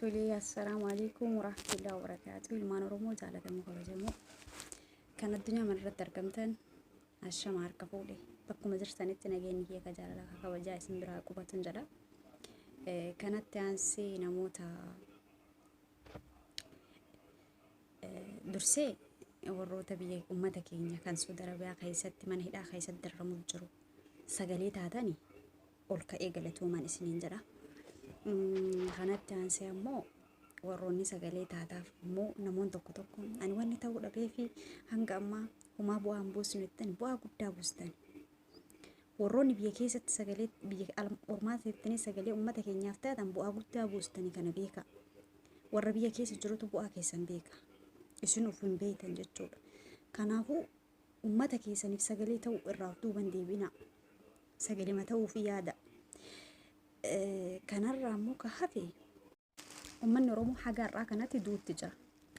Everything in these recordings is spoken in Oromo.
Tolee, assalaamu alaikum warahmatullahi wabarakaatu. Ilmaan Oromoo jaalatamoo kabajamoo kan addunyaa mana irratti argamtan, ashama harka fuudhe, bakkuma jirtanitti nageenyi kiyya ka jaalala ka kabajaa isin biraa qubatun jedha. Kanatti aansee namoota dursee warroota biyya uummata keenya kan Saudi Arabiyaa keessatti mana hidhaa keessatti dararamu jiru sagalee taatani ol ka'ee galatoomaan isiniin jedha. Kanatti aansee ammoo warroonni sagalee taataaf immoo namoonni tokko tokko ani wanni ta'uu dhabee fi hanga ammaa homaa bu'aa hin buusnu jettan, bu'aa guddaa buustan. Warroonni biyya keessatti sagalee biyya ormaa teettanii sagalee uummata keenyaaf taatan bu'aa guddaa buustanii kana beeka. Warra biyya keessa jirutu bu'aa keessan beeka. Isin of hin beektan jechuudha. Kanaafuu uummata keessaniif sagalee ta'uu irraa of duuban deebinaa. Sagalee ta'uu fi yaada. Kanarraa immoo ka hafe uummanni Oromoo haga har'aa kanatti duutti jira.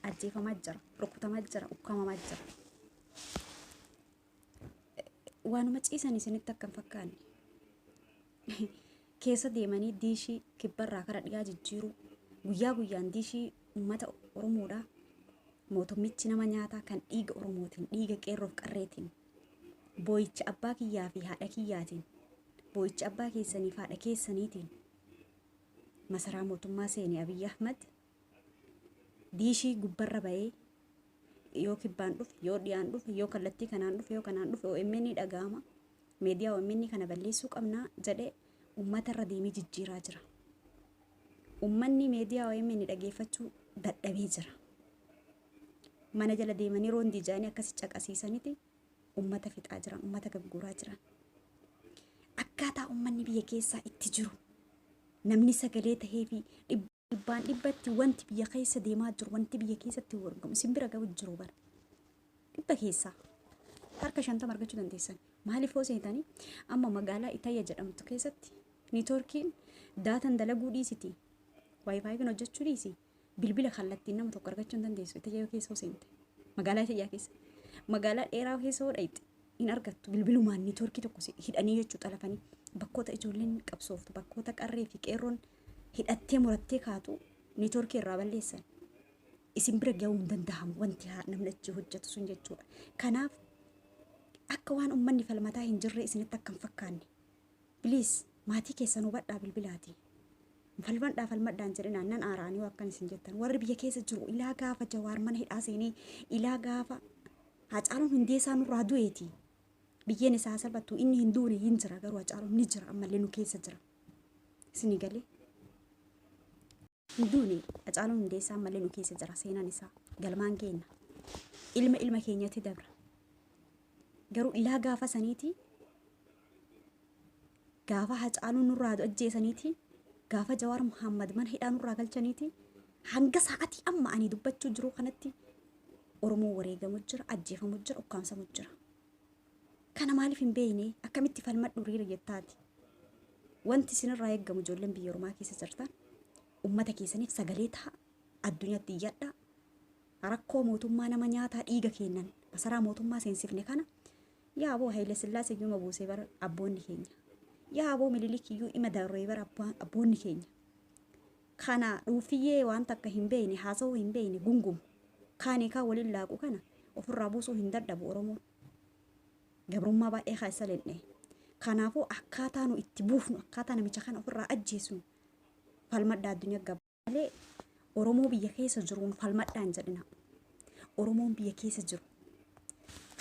Ajjeefamaa jira, rukutamaa jira, ukkaamamaa jira. Waanuma ciisan isinitti akka hin fakkaanne. Keessa deemanii diishii kibbarraa kara dhiyaa jijjiiruu, guyyaa guyyaan diishii uummata Oromoodhaa mootummichi nama nyaataa kan dhiiga Oromootiin, dhiiga qeerroof qarreetiin, boo'icha abbaa kiyyaa fi haadha kiyyaatiin, boo'icha abbaa keessaniif haadha keessaniitiin masaraa mootummaa seene Abiyyi Ahmad diishii gubbarra bahee yoo kibbaan dhufe, yoo dhiyaan dhufe, yoo kallattii kanaan dhufe, yoo kanaan dhufe OMN dhaga'ama. Miidiyaa OMN kana balleessuu qabnaa jedhee uummata irra deemee jijjiiraa jira. Uummanni miidiyaa OMN dhageeffachuu dadhabee jira. Mana jala deemanii roondii jaanii akkasi caqasiisaniiti uummata fixaa jiran, uummata gagguuraa jiran. Akkaataa uummanni biyya keessaa itti jiru namni sagalee tahee fi dhibbaan dhibbatti wanti biyya keessa deemaa jiru, wanti biyya keessatti argamu isin bira gahu jiru bara. Dhibba keessaa harka 50 argachuu dandeessan. Maaliif hoo seetanii, amma magaalaa Itayya jedhamtu keessatti networkiin dataan dalaguu dhiisiti. WiFi hojjechuu dhiisi. Bilbila kallattiin nama tokko argachuu hin dandeessu Itayya keessa hoo seente. Magaalaa Itayyaa keessa. Magaalaa dheeraa keessa hoo dhayxe hin argattu, bilbilumaan networkii tokko hidhanii jechuu xalafanii. Bakkoota ijoolleen qabsooftu, bakkoota qarree fi qeerroon hidhattee murattee kaatu networkii irraa balleessan. Isin bira gahuu hin danda'amu wanti namni achi hojjetu sun jechuudha. Kanaaf akka waan uummanni falmataa hin jirre isinitti akka hin fakkaanne. Please, maatii keessan hubadhaa bilbilaati. Falmadhaa, falmadhaan jedhinaan nan aaraanii akkan isin jettan. Warri biyya keessa jiru ilaa gaafa Jawaar mana hidhaa seenee, ilaa gaafa Hacaaluun Hundeessaa nurraa du'eeti. Biyyeen isaa salphattu, inni hin duune, hin jira, garuu Hacaaluun ni jira, ammallee nu keessa jira. Isinii galee? Hin duune, Hacaaluun Hundeessaa ammallee nu keessa jira, seenaan isaa galmaan keenya. Ilma ilma keenyatti dabra. Garuu ilaa gaafa saniiti, gaafa Hacaaluun nurraa ajjeesaniiti, gaafa Jawaar Muhammad mana hidhaa nurraa galchaniiti, hanga sa'atii amma ani dubbachuu jiru kanatti Oromoo wareegamu jira, ajjeefamu jira, ukkaamsamu jira. Kana maaliif hin beekne? Akkamitti falmadhu riira jettaati? Wanti isinirraa eeggamu, ijoolleen biyya Oromaa keessa jirtan, ummata keessaniif sagalee ta'a, addunyaatti iyyadhaa. Rakkoo mootummaa nama nyaataa dhiiga kennan masaraa mootummaa seensifne kana, yaa aboo, Haile Sillaasee iyyuu buusee bara abboonni keenya. Yaa aboo, Minilik iyyuu ima darree bara abboonni keenya. Kana dhuufiyyee waan takka hin beekne, haasa'uu hin beekne, gungumu. Kaanii kaan waliin laaqu kana ofirraa buusuu hin dadhabu Oromoon. Gabrummaa baay'ee keessa leen'e. Kanaafuu akkaataa nu itti buufnu, akkaataa namicha kana ofirraa ajjeesnu falmadhaa addunyaa gaba. Malee Oromoo biyya keessa jiruun falmadhaan jedhina. Oromoon biyya keessa jiru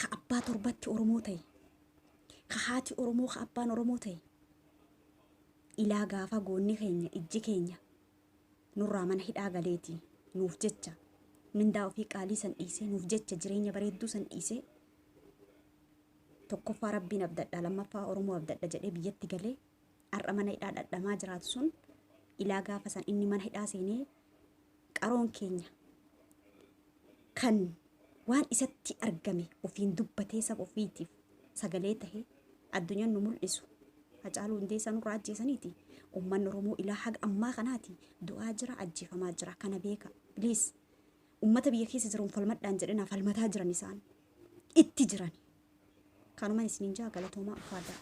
ka abbaa torbatti Oromoo ta'e, ka haati Oromoo, ka abbaan Oromoo ta'e, ilaa gaafa goonni keenya ijji keenya nurraa mana hidhaa galeeti nuuf jecha mindaa ofii qaalii san dhiisee, nuuf jecha jireenya bareedduu san dhiisee, tokkoffaa Rabbiin abdadha, lammaffaa Oromoo abdadha jedhee biyyatti galee har'a mana hidhaa dhadhamaa jiraatu sun, ilaa gaafa san inni mana hidhaa seenee qaroon keenya kan waan isatti argame ofiin dubbatee saba ofiitiif sagalee tahe addunyaan nu mul'isu Hacaaluu Hundeessaa nurraa ajjeesaniiti. Uummanni Oromoo ilaa haga ammaa kanaati du'aa jira, ajjeefamaa jira. Kana beeka. Please, uummata biyya keessa jiruun falmadhaan jedhina, falmataa jiran, isaan itti jiran. Kanuman isiniin jaa, galatoomaa, ulfaadhaa.